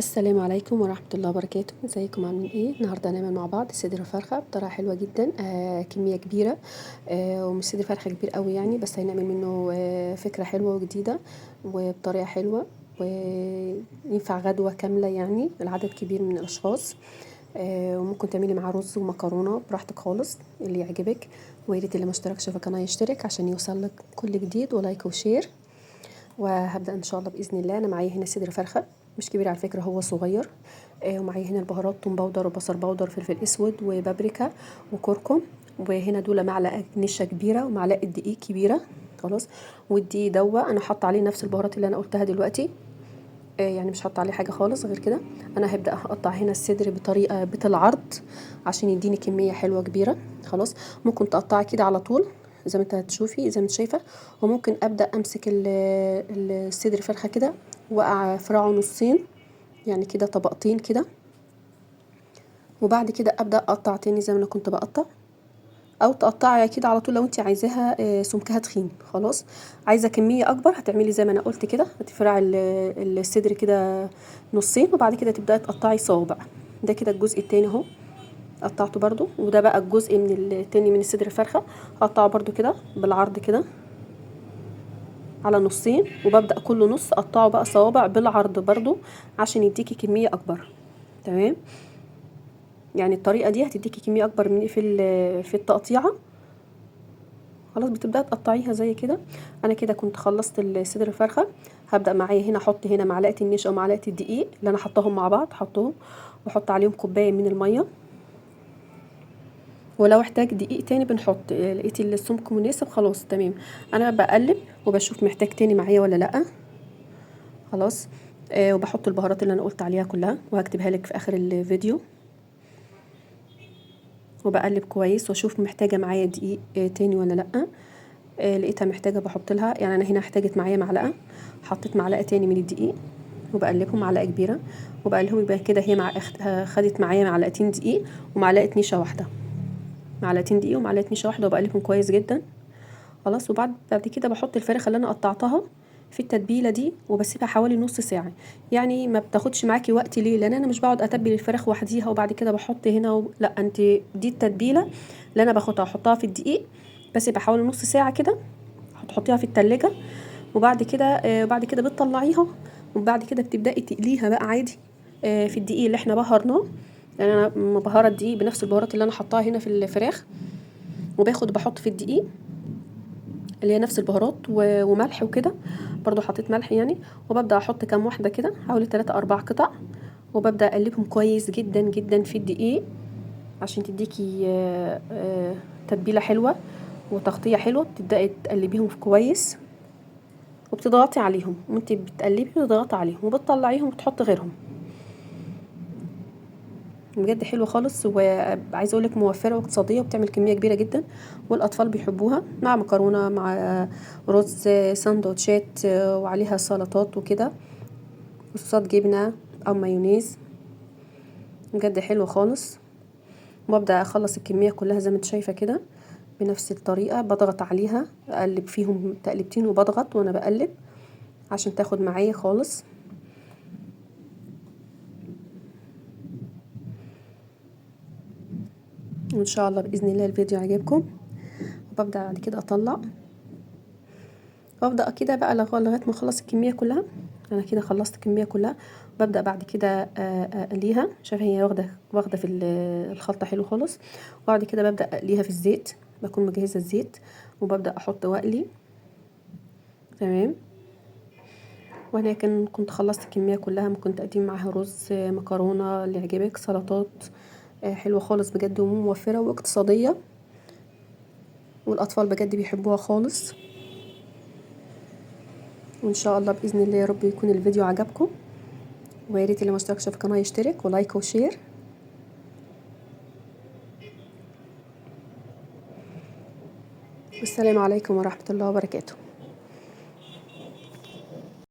السلام عليكم ورحمة الله وبركاته. ازيكم عاملين ايه؟ النهارده هنعمل مع بعض صدر فرخة بطريقة حلوة جدا، كمية كبيرة، ومش صدر فرخة كبير قوي يعني، بس هنعمل منه فكرة حلوة وجديدة وبطريقة حلوة وينفع غدوه كاملة يعني لعدد كبير من الاشخاص، وممكن تعملي معاه رز ومكرونه براحتك خالص اللي يعجبك. ويا ريت اللي ما اشتركش في القناة يشترك عشان يوصلك كل جديد، و like و share. وهبدا ان شاء الله باذن الله. انا معايا هنا صدر فرخة مش كبير على فكرة، هو صغير، ومعايا هنا البهارات توم powder وبصل powder وفلفل اسود وبابريكا وكركم، وهنا دول معلقه نشا كبيرة ومعلقة دقيق كبيرة خلاص. والدقيق دوا انا حاطه عليه نفس البهارات اللي انا قلتها دلوقتي، يعني مش حاطه عليه حاجة خالص غير كده. انا هبدا اقطع هنا الصدر بطريقة بالعرض عشان يديني كمية حلوة كبيرة خلاص. ممكن تقطعي كده على طول زي ما انت هتشوفي زي ما انت شايفه، وممكن ابدا امسك الصدر فرخة كده وافرعه نصين يعني كده طبقتين كده، وبعد كده ابدا اقطع تاني زي ما انا كنت بقطع، او تقطعي كده على طول لو انت عايزاها سمكها تخين خلاص. عايزه كمية اكبر هتعملي زي ما انا قلت كده، هتفرعي الصدر كده نصين وبعد كده تبداي تقطعي صوابع. ده كده الجزء التاني اهو قطعته برضو، وده بقى الجزء من التاني من الصدر الفرخه هقطعه برضو كده بالعرض كده على نصين، وببدا كل نص اقطعه بقى صوابع بالعرض برضو عشان يديكي كمية اكبر. تمام، يعني الطريقة دي هتديكي كمية اكبر من في التقطيعه خلاص. بتبداي تقطعيها زي كده. انا كده كنت خلصت الصدر الفرخه. هبدا معايا هنا احط هنا معلقه النشا ومعلقة الدقيق اللي انا حطاهم مع بعض، حطهم واحط عليهم كوباية من المية، ولو احتاج دقيق تاني بنحط. لقيت السمك مناسب خلاص تمام. انا بقلب وبشوف محتاج تاني معايا ولا لا خلاص. وبحط البهارات اللي انا قلت عليها كلها وهكتبها لك في اخر الفيديو، وبقلب كويس واشوف محتاجه معايا دقيق تاني ولا لا. لقيتها محتاجه بحط لها، يعني انا هنا احتاجت معايا معلقه، حطيت معلقه تاني من الدقيق وبقلبهم معلقه كبيرة وبقلبهم. يبقى كده هي خدت معايا معلقتين دقيق ومعلقة نشا واحدة، معلقتين دقيق ومعلقة نشا واحدة، وبقلبهم كويس جدا خلاص. وبعد كده بحط الفراخ اللي انا قطعتها في التتبيله دي وبسيبها حوالي نص ساعة، يعني ما بتاخدش معاكي وقت. ليه؟ لان انا مش بقعد اتبل الفراخ وحديها وبعد كده بحط هنا لا، انت دي التتبيله اللي انا باخدها احطها في الدقيق، بسيبها حوالي نص ساعة كده، هتحطيها في التلاجة، وبعد كده بعد كده بتطلعيها، وبعد كده بتبداي تقليها بقى عادي في الدقيق اللي احنا بهرناه. يعني انا مبهرة الدقيق بنفس البهارات اللي انا حطاها هنا في الفراخ، وباخد بحط في الدقيق اللي هي نفس البهارات وملح وكده، برضو حطيت ملح يعني. وببدا احط كام واحدة كده حوالي 3 4 قطع، وببدا اقلبهم كويس جدا جدا في الدقيق عشان تديكي تتبيله حلوة وتغطيه حلوة. بتبداي تقلبيهم كويس وبتضغطي عليهم، وانت بتقلبي بتضغطي عليهم وبتطلعيهم وتحطي غيرهم. بجد حلوة خالص، وعايزه اقولك موفره واقتصادية وبتعمل كمية كبيرة جدا، والاطفال بيحبوها مع مكرونه مع رز سندوتشات، وعليها سلطات وكده، وصوصات جبنه او مايونيز. بجد حلوة خالص. وببدا اخلص الكمية كلها زي ما انت شايفه كده بنفس الطريقة، بضغط عليها اقلب فيهم تقلبتين وبضغط وانا بقلب عشان تاخد معايا خالص. وان شاء الله باذن الله الفيديو عجبكم. وببدا بعد كده اطلع، وابدا كده بقى لغاية ما اخلص الكمية كلها. انا كده خلصت الكمية كلها، ببدا بعد كده اقليها. شايفه هي واخده في الخلطة حلو خالص. وبعد كده ببدا اقليها في الزيت، بكون مجهزة الزيت وببدا احط واقلي تمام. وهنا كنت خلصت الكمية كلها. ممكن تقدمي معاها رز مكرونه اللي يعجبك، سلطات حلوة خالص بجد وموفره واقتصادية، والاطفال بجد بيحبوها خالص. وان شاء الله باذن الله يا رب يكون الفيديو عجبكم، ويا ريت اللي ما اشتركش في القناة يشترك و like و share. والسلام عليكم ورحمة الله وبركاته.